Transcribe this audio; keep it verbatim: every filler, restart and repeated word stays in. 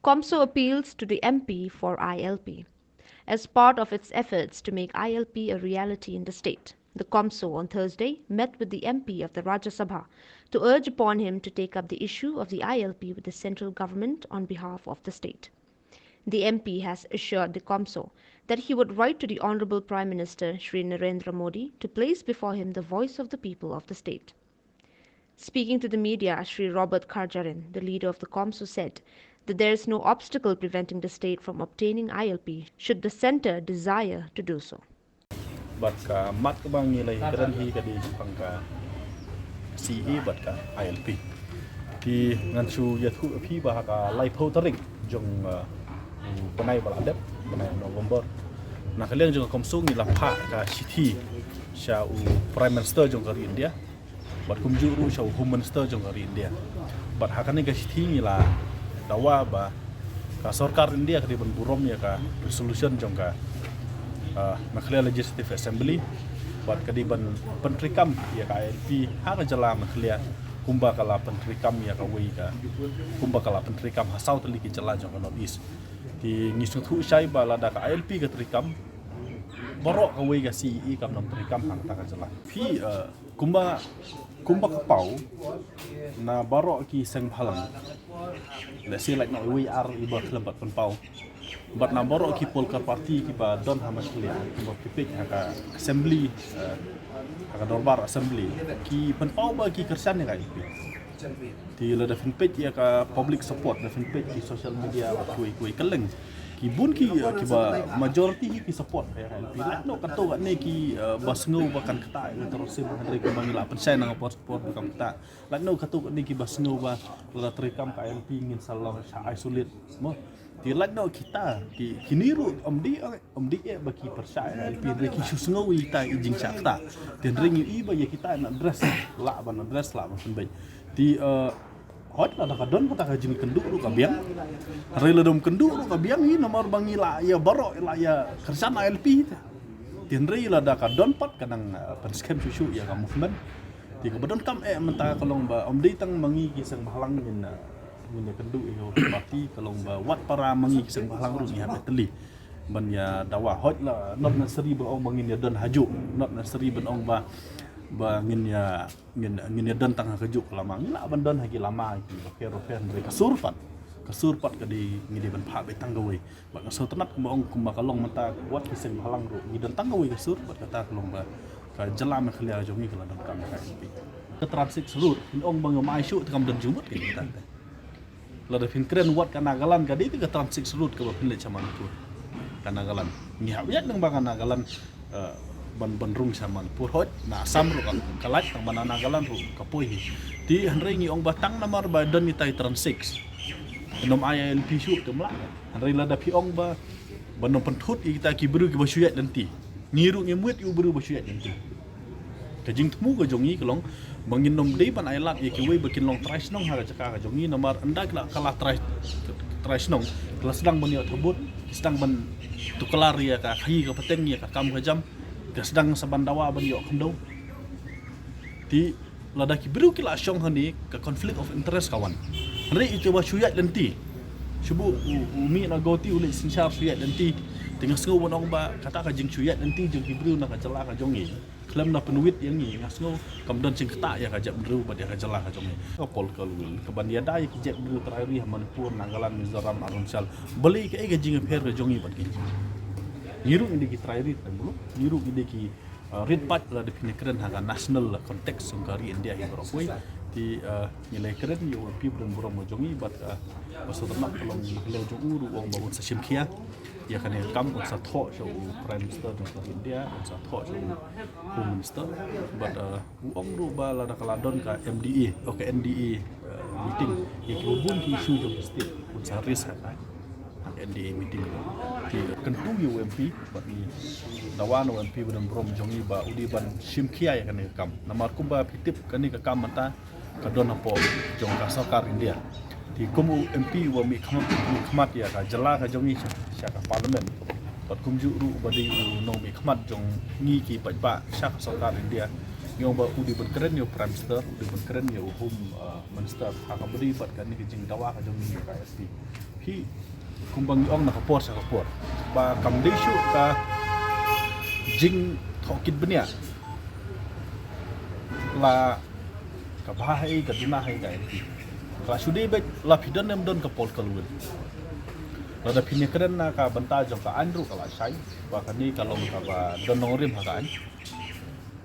CoMSO appeals to the M P for I L P. As part of its efforts to make I L P a reality in the state, the CoMSO on Thursday met with the M P of the Rajya Sabha to urge upon him to take up the issue of the I L P with the central government on behalf of the state. The M P has assured the CoMSO that he would write to the Honorable Prime Minister Shri Narendra Modi to place before him the voice of the people of the state. Speaking to the media, Shri Robert Kharjarin, the leader of the CoMSO, said that there is no obstacle preventing the state from obtaining I L P should the centre desire to do so. Bad ka mat kaba ngi la ïakren hi ka dei shaphang ka C A A bad ka I L P. Te ngan shu ïathuh ïa phi ba ha ka laiphew tarik jong, uh, u bnai ba la dep, bnai November, na ka liang jong ka CoMSO ngi la phah ka shithi sha u Prime Minister jong ka ri India bad kumjuh ruh sha u Home Minister jong ka ri India. Bad ha kane ka shithi ngi la dawa ba ka sorkar India ka dei ban burom ïa ka resolution jong ka, ah, Meghalaya Legislative Assembly bad ka dei ban pyntreikam ïa ka I L P ha ka jylla Meghalaya kumba ka la pyntreikam ïa kawei ka, kumba ka la pyntreikam ha saw tylli ki jylla jong ka North East. Te ngi sngewthuh shai ba lada ka I L P ka treikam, baroh kawei ka C A A kam nang treikam ha kata ka jylla. Phi, uh, kumba, kumba ka paw na baroh ki seng bhalang, let's say, like, na iwei i ar iba khlem pat pynpaw bad na baroh ki political party kiba don ha Meghalaya, kiba ki peit ha ka assembly, uh, ha ka dorbar assembly, ki pynpaw ba ki kyrshan ïa ka I L P. Te lada phin peit ïa ka public support, da phin peit ki social media bad kiwei kiwei kylleng, ki bun ki, uh, kiba majority hi ki support ïa ka I L P. Lait noh katto katne ki, uh, ba sngew ba kan ktah ïa ka terrorism, hynrei kumba ngi la pynshai na ka por por ba kan ktah. Lait noh katto katne kiba sngew ba lada treikam ka I L P ngin sa long sha isolate mo. Te lait noh kita ki, kine ruh ym dei, ym dei eh ba ki pyrshah ïa ka I L P, hynrei ki shu sngew ïa kita i jingshah ktah. Te hynrei ngi i ba ïa kita yn address, lah ban address, lah ban pynbeit. Te, uh, hooid, lada ka don kata ka jingkynduh ruh ka biang. Hynrei lada ym kynduh ruh ka biang hi, namar ba ngi la ïa baroh, la ïa kyrshan I L P te. Te hynrei lada ka don pat ka nang, uh, pynskhem shuh shuh ïa ka movement. Te kaba donkam eh mynta ka long ba ym dei tang ma ngi ki seng bhalang ngin, uh, ngin ïa kynduh ïa ka party, ka long ba wat para ma ngi ki seng bhalang ruh ngi hap ïa tylli ban ïa dawa. Hooid, la not necessary ban ong ba ngin ïa don hajuh, not necessary ban ong ba, ba ngin ïa, ngin, ngin ïa don tang ha kajuh ka lama. Ngi lah ban don ha ki lama kiba pher ba pher, hynrei ka sur pat, ka sur pat ka dei, ngi dei ban phah beit tang kawei. Bad nga sngewtynnat kumba ong, kumba ka long mynta, wat ki seng bhalang ruh ngi don tang kawei ka sur, bad kata ka long ba ka jylla Meghalaya jong ngi ka la donkam ïa ka I L P. Ka Trans Six Road, phin ong ba ngam ai shuh te kam don jingmut ka jingtang te. Lada phin kren wat ka Nagaland ka dei te ka Trans Six Road kaba phin leit sha Manipur. Ka Nagaland. Ngi hap ïaid nang ba ka Nagaland, eh, ban, ban rung sha Manipur. Hooid, na Assam ruh ka, ka lait, tang ba na Nagaland ruh ka poi hi. Te hynrei ngi ong ba tang namar ba don ïa kita i Trans Six, ym ai I L P shuh te ym lah. Hynrei lada phi ong ba, ban ym pynthut ïa kita ki briew kiba shu ïaid lynti. Ngi ruh ngim wit ïa u briew ba shu ïaid lynti. Ka jingthmu ka jong ngi ka long ba ngin ym dei ban ailad ïa kiwei ba kin long trai shnong ha ka jaka ka jong ngi, namar ynda ki la, ka la trai, trai shnong, ki la sdang ban ïoh thabut, ki sdang ban tuklar ïa ka khaïi ka pateng, ïa ka kam ka jam, ki la sdang sa ban dawa ban ïoh khyndew. Te lada ki briew ki la shong hangne, ka conflict of interest ka wan. Hynrei ïa kiba shu ïaid lynti, shu buh u, u mih na Guwahati u leit synshar shu ïaid lynti. Te nga sngew ban ong ba kata ka jingshu ïaid lynti jong ki briew na ka jylla ka jong ngi, khlem da pynwit ïa ngi, nga sngew kam don jingktah ïa ka jaitbynriew bad ïa ka jylla ka jong ngi. Ka political will kaban ïada ïa ki jaitbynriew trai ri ha Manipur, Nagaland, Mizoram, Arunachal, balei, kaei ka jingïapher ka jong ngi bad ki? Ngi ruh ngi dei ki trai ri trai muluk, ngi ruh ngi dei ki, uh, rit paid lada phin ïakren ha ka national context jong ka ri India hi baroh kawei. Te, uh, ngi la ïakren ïa u M P ba donburom ka jong ngi bad, uh, ba sngewtynnat ka long na ka liang jong u ruh u ong ba un sa shim khia ïa kane ka kam, un sa thoh sha u Prime Minister jong ka ri India, un sa thoh sha u Home Minister. Bad, uh, u ong ruh ba lada ka la don ka M D A, oh, ka N D A, uh, meeting, ïa kiba bun ki issue jong ka state un sa raise ha ka, ha ka N D A meeting. Te kyntu ïa u M P, bad ngi dawa na u M P ba donburom jong ngi ba u dei ban shim khia ïa kane ka kam. Namar kumba phi tip, kane ka kam mynta ka don hapoh jong ka sorkar India. Te kum u M P uba mihkhmat, mihkhmat ïa ka jylla ka jong ngi sha, sha ka Parliament, bad kumjuh ruh uba dei u nongmihkhmat jong ngi ki paidbah sha ka sorkar India, ngi ong ba u dei ban kren ïa u Prime Minister, u dei ban kren ïa u Home, uh, Minister ha kaba ïadei bad kane ka jingdawa ka jong ngi ïa ka I L P. Ki, kumba ngi ong na ka por sha ka por, ba kam dei shuh ka jingthoh kit bniah. La ka bha ha i, ka duna ha i ka M P. Ka la shu dei beit la phi don ne em don ka political will. Lada phin ïakren na ka bynta jong ka aiñ ruh ka la shai, ba kane ka long kaba don nongrim ha ka aiñ.